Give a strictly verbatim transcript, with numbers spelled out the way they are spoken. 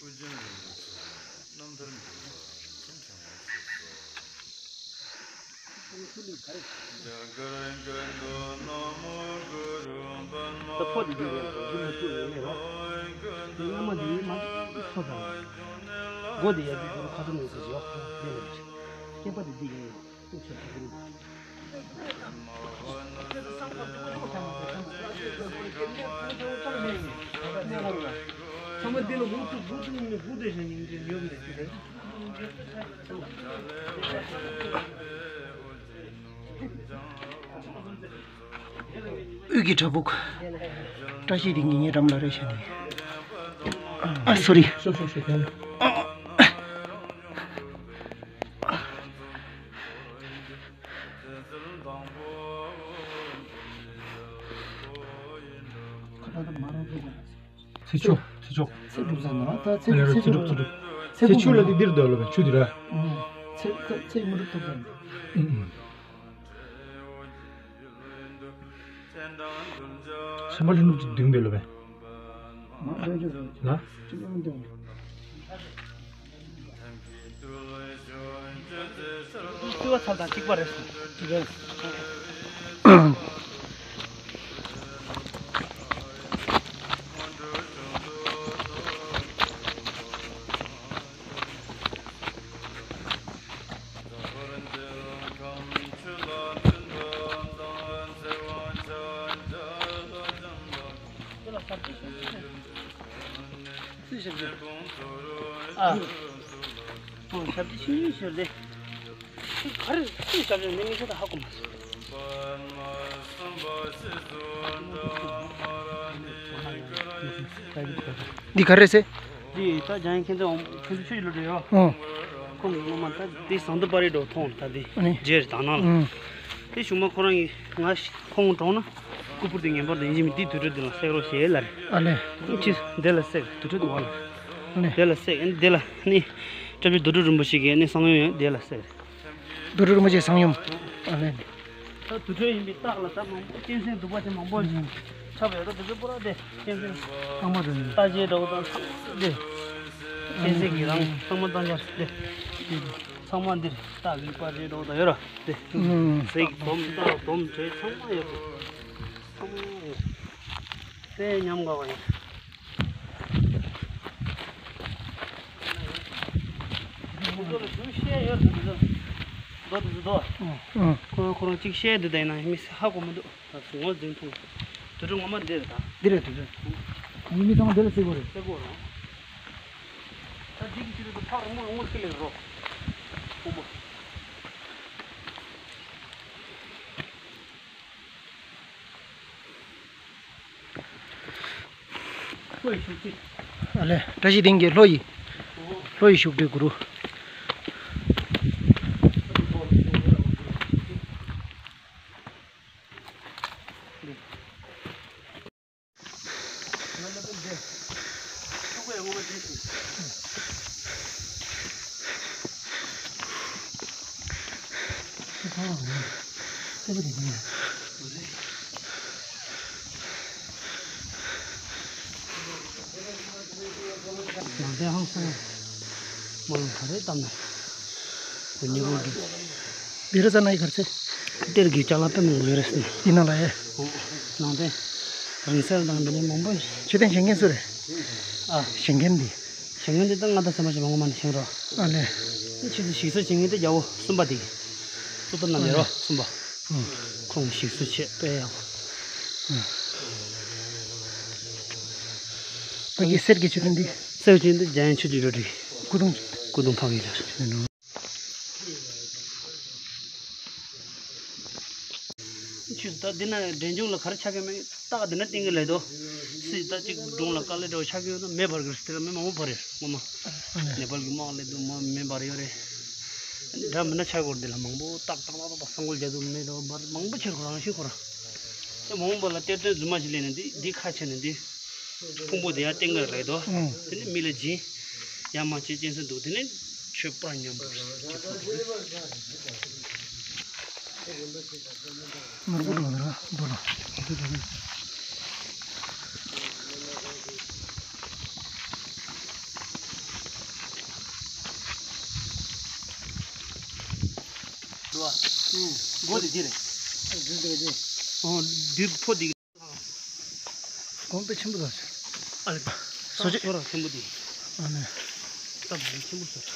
ད་ཕོ་དེ་འདི་རེད་འདུག་འདི་མ་བཏུབ་ཡོད་ནས་རོ། དེ་སྔ་མ་འདི་མ་ཚོ་ཚང་། སྒོ་དེ་ཡར་དུ་འགྲོ་ཁ་ཚོ་མེད་ཟེར་ཡོད་འདི་ལ། སྐེད་པ་དེ་འདི་ཡིན་ཡོད། ཚང་མ་འདི་ལ་འུ་ཐུག་འུ་ཐུག་ནི་འུ་དེ་ཞིག་ཡིན་གྱི་ཡོད་མེད་ཀྱི་རེད། དབུས་ཀྱི་བྲག་ཕུག་བཀྲ་ཤིས་དེ་ངེད་གཉིས་འགྲམ་ལ་རེད་ཤག་ནི། ཨ་སོ་རི། ཤོག་ཤོག་ཤོག་ཤོག་ཚེ་མཆོག་ཚེ་མཆོག་ཚེ་སྒྲུབ་ས་ན་ད་ཚེ་ཨ་ལས་རོ་ཚེ་སྒྲུབ་ཚེ་སྒྲུབ། ཚེ་ཚེ་ཆུ་ལ་དེ་འདིར་སྡོད་ལ་བས་ཆུ་དེ་ར། ཚེ་ཚེ་མི་སྒྲུབ་ཐུབ་ས་ན། ཨུ་ཨུ། སེམས་པ་ལྷུན་གྲུབ་ཀྱི་མདུན་སྡོད་ལ་བས། ལ། བསུ་བ་ཚར་དང་གཅིག་པ་རེད། ཨ། ཨོ་ཞབས་ཀྱི་ཤིང་ཡོད་ཤོད་དེ། ག་རེ་སུས་ཞབས་ཀྱི་མི་མི་ཤེས་ད་ཧ་གོ་མ་སོང་། འདི་ག་རེ་ཟེར། འདི་ད་ལྗང་ཁྱེད་ཚོ་ཁྱེད་ཚོ་ཆོས་ཀྱི་བློ་གྲོས་ཡོད། ཨོ། ཁོང་གི་སྔོན་མ་ད་འདི་ཟངས་མདོག་དཔལ་རི་འགྲོ་མཐོང་ད་འདི་ཨ་ནི་རྗེས་དང་ནང་ལ། ཨང་། དེ་གཞུག་མ་ཁོ་རང་གིས་ང་ཁོང་གྲོངས་ན་སྐུ་པུར་དེ་ངན་པར་དེ་ཡིན་གཅིག་མིན་གཅིག་དུར་ཁྲོད་དེ་ལ་བསྲེག་རོགས་ཞེས་ལབ་རེད། ཨ་ལས། ཅི་དེ་ལ་བསྲེག་དུར་ཁྲོད་དུ་བ་ལ། ཨ་ལས། དེ་ལ་བསྲེག་དེ་ལ་ནི་སྐྱབས་རྗེ་རྡོ་གྲུབ་རིན་པོ་ཆེ་གིས་ནི་གསང་ཡུམ་ཡོད་དེ་ལ་བསྲེག་རེད། རྡོ་གྲུབ་རིན་པོ་ཆེ་གསང་ཡུམ། ཨ་ལས། ད་དུར་ཁྲོད་ཡིན་པའི་རྟགས་ལ་ད་མང་པོ་གཅན་གཟན་གདུག་པ་ཅན་མང་པོ་ཞིག་ཆགས་པ་ཡོད། ད་དུར་ཁྲོད་པུ་ར་དེ་གཅན་གཟན་ཚང་མ་རེད། རྟ་ཆས་འདྲ་བོ་དང་ཚང་མ་དེ་གཅན་གཟན་གྱི་རང་ཚང་མ་བཏང་ཡ་དེ་ཚང་མ་འདིར་རྟགས་ཀྱི་པར་རེ་འདྲ་བོ་དང་ཡོད་ར་དེ་ཨུམ། གཟིག་སྡོམ་རྟགས་སྡོམ་བྲེ་ཚང་མ་ཡོད་དེ་ཚང་མ་ཡོད། དཔེ་ཉམས་དགའ་བ་ཡིན། དེ་ཚོ་ལ་ཞུ་བཤད་ཡོད་དེ་ཚོ། མདོ་དེ་ཚོ་མདོ། ཨུམ། ཁོ་ཁོ་རང་གཅིག་བཤད་དེ་ད་ཡིན་ན་མི་ཧ་གོ་མི་འདུག་ད་ངོ་འཛིན་ཐུང་། དུར་ཁྲོད་ངོ་མ་འདི་རེད་ད། འདི་རེད་དུར་ཁྲོད། ངའི་མི་ཚང་མ་འདི་ལ་བརྩི་དགོས་རེད། བརྩི་དགོས་རེད། ད་འདི་གི་ཕྱི་རོལ་དུ་ཕར་རོང་མོ་རོང་མོ་ཁྱེར་ལེ་རོ། ཁོ་མོ། ལྷོ་ཡི་བཞུགས་ཁྲི། ཨ་ལས། བཀྲ་ཤིས་སྡིངས་ཀྱི་ལྷོ་ཡི། ལྷོ་ཡི་བཞུགས་ཁྲི་གུ་རུ། ནང་བསྟན་ཧང་སང་། མ་ལུང་ག་རེ་བཏབ་ན། ཉེ་བོ་གི། བི་ར་ཙ་ན་ཡི་གར་ཚེ། གཏེར་གྱི་ཅ་ལག་དཔེ་མང་པོ་ཡོད་རེད་ཟེར་ན། ཡིན་ན་ལ་ཡེ། ནང་བསྟན། རིང་བསྲེལ་དང་འདི་ནས་མང་པོ་ཡོད། མཆོད་རྟེན་བཞེངས་མཁན་སུ་རེད། ཨ། བཞེངས་མཁན་འདི། བཞེངས་མཁན་འདི་ད་ང་དང་སེམས་པ་ཞིག་མང་པོ་མ་ནས་བཞེངས་རོགས། ཨ་ལས། ཕྱིས་སུ་ཞིག་གསོ་བྱེད་མཁན་དེ་རྒྱལ་པོ་གསུམ་པ་དེ། གཙུག་ཏོར་རྣམ་རྒྱལ་རོ་གསུམ་པ། ཁོང་ཞིག་གསོ་བྱེད་དཔེ་ཡག་པོ། ཕ་གི་གསེར་གྱི་མཆོད་རྟེན་འདི། གསེར་གྱི་འདི་འཇམ་དབྱངས་ཆོས་ཀྱི་རོལ་གྲི། སྐུ་གདུང་། སྐུ་གདུང་ཕ་གི་ལ། ཆུ་ད་འདི་ན་འབྲས་ལྗོངས་ལ་ག་རེ་ཆགས་ཀྱི་མེད་རྟགས་འདི་ན་བསྟན་གྱི་ལས་དོ། སྲིད་ད་ཅིག་སྒྲུང་ལ་དཀའ་ལས་འདྲ་བོ་ཆགས་ཀྱི་ཡོད་ན་མེ་འབར་གི་རེད། དེ་ལ་མི་མང་པོ་འབར་རེད་ངོ་མ། ནེ་པཱལ་གྱི་དམག་སླེབས་དུས་མ་མེ་འབར་ཡོད་རེད། འདྲ་མི་འདྲ་ཆགས་ཀྱི་ཡོད་རེད། འདི་ལ་མང་པོ་ཏག་ཏག་ཏག་ཏག་ཏག་སང་གོལ་རྒྱག་དུས་མེ་འདྲ་བོ་འབར་མང་པོ་ཆེར་ཁོ་རང་ཤི་ཁོ་རང་། དེ་མང་པོ་ལ་གཏེར་སྟོན་རྫུན་མ་ཞིག་སླེབས་ནས་འདི་འདི་ཁ་ཕྱེ་ནས་འདི་ཕུང་པོ་དེ་ཡར་བསྟན་གྱི་རེད་དོ། དེ་ནས་མི་ལ་སྦྱིན། ཡར་མར་བྱེད་གཅན་གཟན་འདུག་དེ་ནས་ཆོས་པར་མཉམ་དུ་ཅིག་ཕུལ་འདུག་ནོར་བུ་ལོ་ནོར་བུ་ལོ། འགྲོ་བ། ཨུ། མགོ་དེ་འདི་རེད། འདི་འདི་རེད། ཨོ། འདི་ཕོ་འདི། གོང་དཔེ་ཆེན་པོ་དང་། ཨ་ལེ། སོ་ཅི། ཤོ་ར་ཆེན་པོ་འདི། ཨ་ནི། ད་མི་ཆེན་པོ་ཟེར།